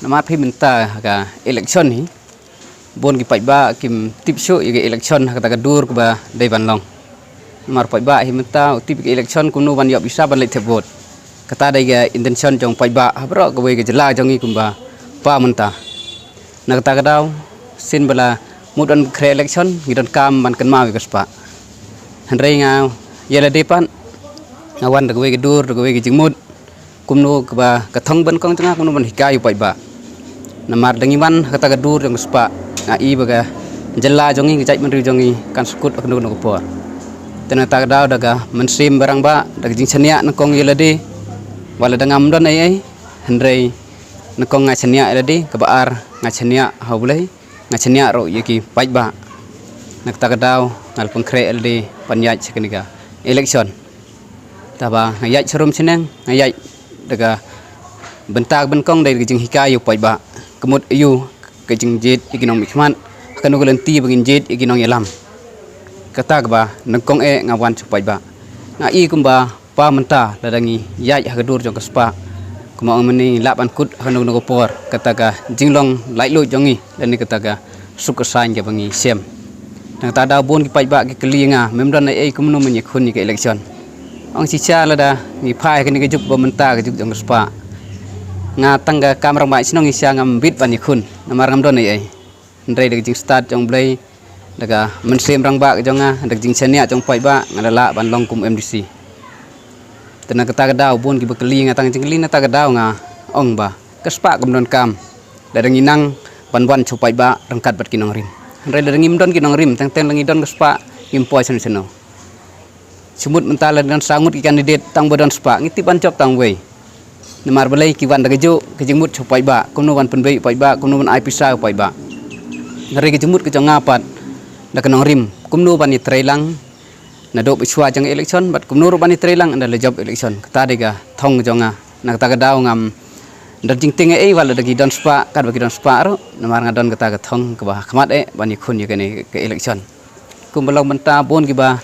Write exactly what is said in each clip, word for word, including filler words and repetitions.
Namar phi mynta ka election hi, bun ki paidbah kim tip shuh ïa ka election ha kata ka dur kaba dei ban long. Namar paidbah hi mynta u tip ïa ka election kumno ban ïoh pisa ban leit thep vote. Kata dei ka intention jong paidbah ha baroh kawei ka jylla jong ngi kumba paw mynta. Na kata ka daw, shisien ba la mut ban khreh election, ngi donkam ban kynmaw ïa ka spah. Hynrei nga ïa lade pat, nga wan da kawei ka dur, da kawei ka jingmut, kumno kaba ka thong ba nyngkong jong nga, kumno ban hikai ïa u paidbah. Namar da ngi wan ha kata ka dur jong ka spah, nga i ba ka jylla jong ngi, ka jaitbynriew jong ngi kan sngewkut ha kano kano ka por. Te na kata ka daw, da ka mynsiem ba rangbah, da ka jingshaniah nyngkong ïa lade, wat la da ngam don ei ei, hynrei nyngkong nga shaniah ïa lade, kaba ar nga shaniah ha U Blei, nga shaniah ruh ïa ki paidbah. Na kata ka daw, nga la pynkhreh ïa lade ban ïaid sha kane ka election. Te ba nga ïaid sharum shaneng, nga ïaid da ka bynta ba nyngkong dei da ka jinghikai ïa u paidbah. Ka mut aiu ka jingjied ïa ki nongmihkhmat, ha kano ka lynti ba ngin jied ïa ki nongïalam. Kata kaba nyngkong eh nga wan sha u paidbah. Nga i kumba paw mynta lada ngi ïaid ha ka dur jong ka spah, kumba ong mynne, lah ban kut ha kano kano ka por kata ka jinglong laitluid jong ngi, lane kata ka suk ka saiñ kaba ngi shem. Na kata ka daw, bun ki paidbah ki kylli ïa nga, mem don ei ei, kumno men ïakhun ïa ka election. Ong shisha lada ngi phai ha kane ka juk ba mynta, ka juk jong ka spah, nga tang ka kam rangbah shnong shisha ngam bit ban ïakhun, namar ngam don ei ei. Hynrei da ka jingstad jong U Blei, da ka mynsiem rangbah ka jong nga, da ka jingshaniah jong u paidbah, nga la lah ban long kum M D C. Te na kata ka daw, bun kiba kylli ïa nga tang jingkylli, na kata ka daw nga ong ba ka spah kam donkam lada ngi nang ban wan sha u paidbah ryngkat bad ki nongrim. Hynrei lada ngim don ki nongrim, teng teng la ngi don ka spah, ngim poi shano shano. Shu mut mynta la don saw ngut ki candidate, tang ba don spah, ngi tip ban jop tang wei. Namar balei? Ki wan da kajuh ka jingmut sha u paidbah, kumno ban pynbeit u paidbah, kumno ban ai pisa u paidbah. Hynrei ka jingmut ka jong nga pat da ka nongrim, kumno ban ïatrei lang naduh ba shuwa jong election, bad kumno ruh ban ïatrei lang ynda la jop election. Kata dei ka thong jong nga. Na kata ka daw ngam don jingtieng ei ei, wat la da ki don spah, katba ki don spah ruh, namar nga don kata ka thong kaba ha khmat eh ban ïakhun ïa kane ka election. Kumba long mynta, bun kiba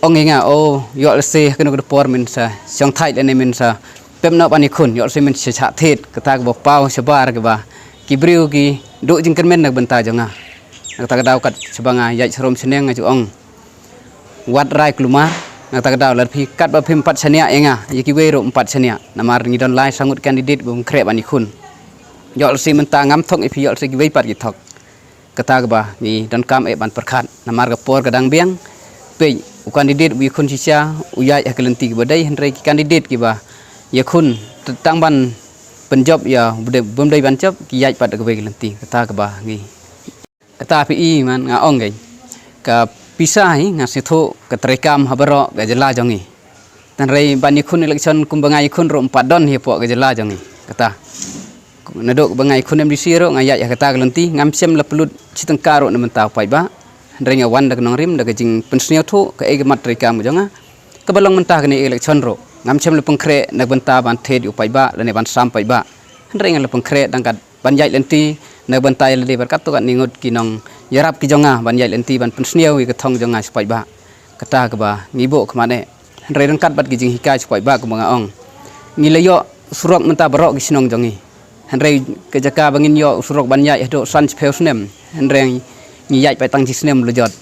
ong ïa nga, o, ïoh lehse ha kano kano ka por men sa shongthait lane men sa pep noh ban ïakhun, ïoh lehse men sa shah thied, kata kaba paw shabar kaba ki briew ki duh jingkyrmen na ka bynta jong nga. Na kata ka daw, kat shaba nga ïaid sharum shaneng, nga ju ong, wat rai kulmar. Na kata ka daw, lada phi, katba phim pat shaniah ïa nga, ïa kiwei ruh ym pat shaniah, namar ngi don lai saw ngut candidate ba ym khreh ban ïakhun. Ïoh lehse mynta ngam thok ïa phi, ïoh lehse kiwei pat ki thok. Kata kaba ngi donkam eh ban pyrkhat, namar ka por ka dang biang. Peit, u candidate uba ïakhun shisha u ïaid ha ka lynti kaba dei, hynrei ki candidate kiba ïakhun tang ban pynjop ïa uba dei, bym dei ban jop, ki ïaid pat da kawei ka lynti. Kata kaba ngi, kata phi i man, nga ong kein, ka pisa hi nga sngewthuh ka treikam ha baroh ka jylla jong ngi. Hynrei ban ïakhun election kumba nga ïakhun ruh ym pat don hi hapoh ka jylla jong ngi. Kata, naduh ba nga ïakhun M D C ruh nga ïaid ha kata ka lynti, ngam shym la pynlut shi tyngka ruh na bynta u paidbah. Hynrei nga wan da ka nongrim, da ka jingpynsngewthuh kaei ka mat treikam ka jong nga. Kaba long mynta kane election ruh, ngam shym la pynkhreh na ka bynta ban thied ïa u paidbah lane ban sam paidbah. Hynrei nga la pynkhreh tang kat ban ïaid lynti na ka bynta ïa lade bad katto katne ngut ki nongïarap ki jong nga, ban ïaid lynti ban pynsngew ïa ka thong jong nga sha u paidbah. Kata kaba ngi buh khmat eh. Hynrei ryngkat bad ki jinghikai sha u paidbah, kumba nga ong, ngi la ïoh surok mynta baroh ki shnong jong ngi. Hynrei ka jaka ba ngin ïoh surok ban ïaid haduh san shiphew snem, hynrei ngi ïaid pat tang shi snem la jot.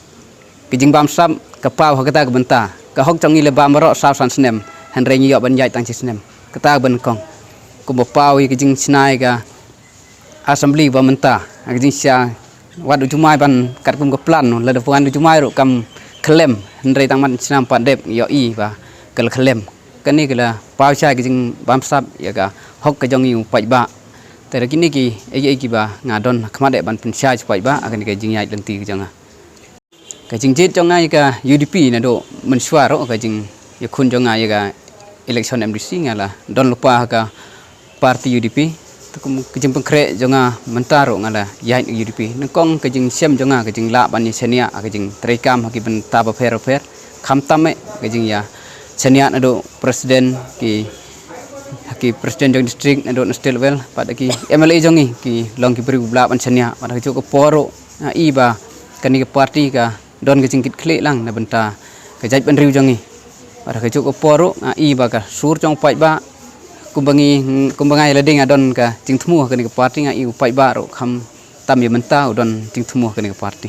Ka jingbamsap ka paw ha kata ka bynta. Ka hok jong ngi la bam baroh saw san snem, hynrei ngi ïoh ban ïaid tang shi snem. Kata kaba nyngkong. Kumba paw ïa ka jingshna ïa ka Assembly ba mynta, ha ka jingshisha, wat u jumai ban katkum ka plan, lada pynwan u jumai ruh kam khyllem, hynrei tang ban shna ym pat dep, ïohi ba ka la khyllem. Kane ka la paw shai ka jingbamsap ïa ka hok ka jong ngi u paidbah. Te da kine kiei kiei kiba nga don ha khmat eh ban pynshai sha u paidbah ha kane ka jingïaid lynti ka jong nga. Ka jingjied jong nga ïa ka U D P naduh mynshuwa ruh, ka jingïakhun jong nga ïa ka election M D C, nga la don lypa ha ka party U D P. Te kum ka jingpynkhreh jong nga mynta ruh, nga la ïaid U D P. Nyngkong ka jingshem jong nga, ka jinglah ban ïashaniah ha ka jingtreikam ha ki bynta bapher bapher. Khamtam eh ka jingïashaniah naduh president, ki, ha ki president jong district naduh na state level, bad ha ki M L A jong ngi, ki long ki briew ba lah ban shaniah. Bad ha kajuh ka por ruh nga i ba kane ka party ka don ka jingkitkhlieh lang na bynta ka jaitbynriew jong ngi. Bad ha kajuh ka por ruh nga i ba ka sur jong u paidbah, Kumba ngi, kumba nga ïa lade nga don ka jingthmu ha kane ka party, nga ïa u paidbah ruh kham tam ïa mynta u don jingthmu ha kane ka party.